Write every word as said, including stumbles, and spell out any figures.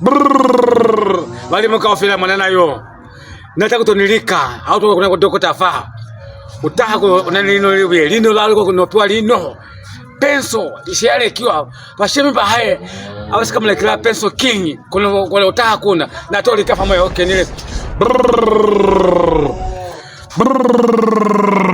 Brrr. Balimu kaufela mwanana yo. Na ta ku to ni lika, ha u to kuna ku dokota fa. U taha ku na ni lino li buye, lino la liko ku nopiwa lino. Penso, ishe ya lekiwa, bashemi ba hae, ha ba si ka mu lekela penso king, kono, kono u taha kuna, na to lika fa moya o kenile. Brrr. Brrr.